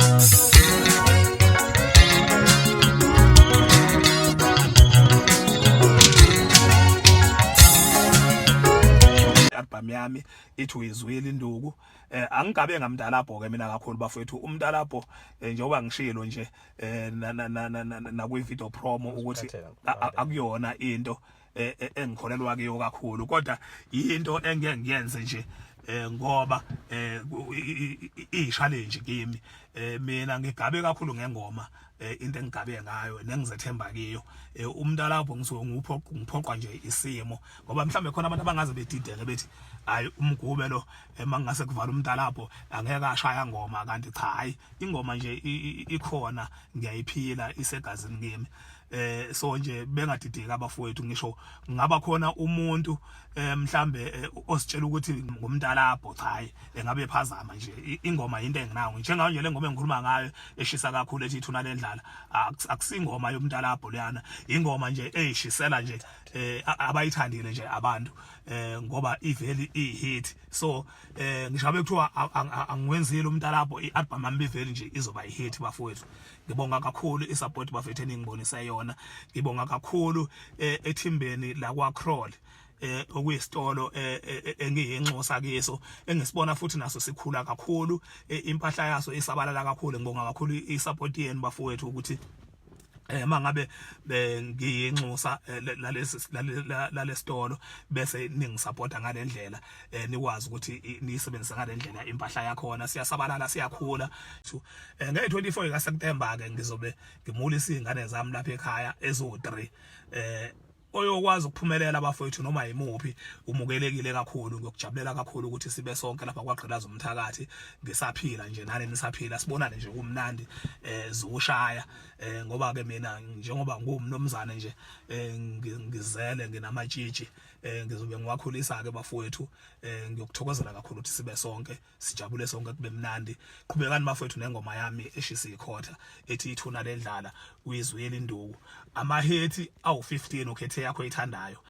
Album yami ithi uyizwile induku. Angigabe ngamntalabho ke mina kakhulu bafowethu, umntalabho njengoba ngishilo nje na kwi video promo ukuthi akuyona into engikholelwa kiyo kakhulu, kodwa into engeke ngiyenze nje ngoba i-challenge kimi. Mina ngigabe kakhulu ngengoma, into engigabe ngayo nengizethemba kiyo. Umntalabho ngisuke ngiphoqwa nje isimo, ngoba mhlambe khona abantu abangaze bedideke bethi hayi, umgube lo mangase kuvala umntalabho angeke ashaya ngoma, kanti cha, hayi, ingoma nje ikhona, ngiyayiphila, isegazini kimi. So nje bengadideki abafowethu, ngisho ngaba khona umuntu mhlambe ositshela ukuthi ngumntalabho, cha, hayi, engabe phazama nje. Ingoma into enginayo njengayo nje, le ngoma engikhuluma ngayo eshisa kakhulu ethi ithuna lendlala, akusingoma yomntalabho leyana, ingoma nje eyishisela nje abayithandile nje abantu ngoba iveli i-hit. So ngisho abe kuthiwa angiwenzile umntalabho, i-album yami iveli nje izoba i-hit bafowethu. Ngibonga kakhulu i-support bafethu eningibonise yona. Ngibonga kakhulu ethimbeni la kwa Crawl, okuyisitolo engiyinxusa kiso, engisibona futhi naso sikhula kakhulu, impahla yaso isabalala kakhulu. Ngibonga kakhulu i-support yenu bafowethu, ukuthi mangabe ngiyinxusa lalesi lalesitolo bese ningisupporta ngalendlela, nikwazi ukuthi niyisebenzise ngalendlela impahla yakhona, siyasabalala, siyakhula. Nge-24 ka September ke ngizobe ngimulisa izingane zami lapha ekhaya ezo 3. Oyokwazi ukuphumelela abafowethu, noma yimuphi umukelekile kakhulu. Ngiyokujabulela kakhulu ukuthi sibe sonke lapha kwagqilaza umthakathi, ngisaphila nje nani nisaphila, sibonane nje kumnandi zushaya, ngoba ke mina njengoba ngumnomzane nje ngizele nginamatshitshi, ngizobe ngiwakhulisa ke bafowethu. Ngiyokuthokozela kakhulu ukuthi sibe sonke, sijabule sonke, kube mnandi. Qhubekani bafowethu nengoma yami eshisa ikhotha ethi ithuna lendlala, uyizwile induku, amahethi awu15, ukhethe yakho oyithandayo.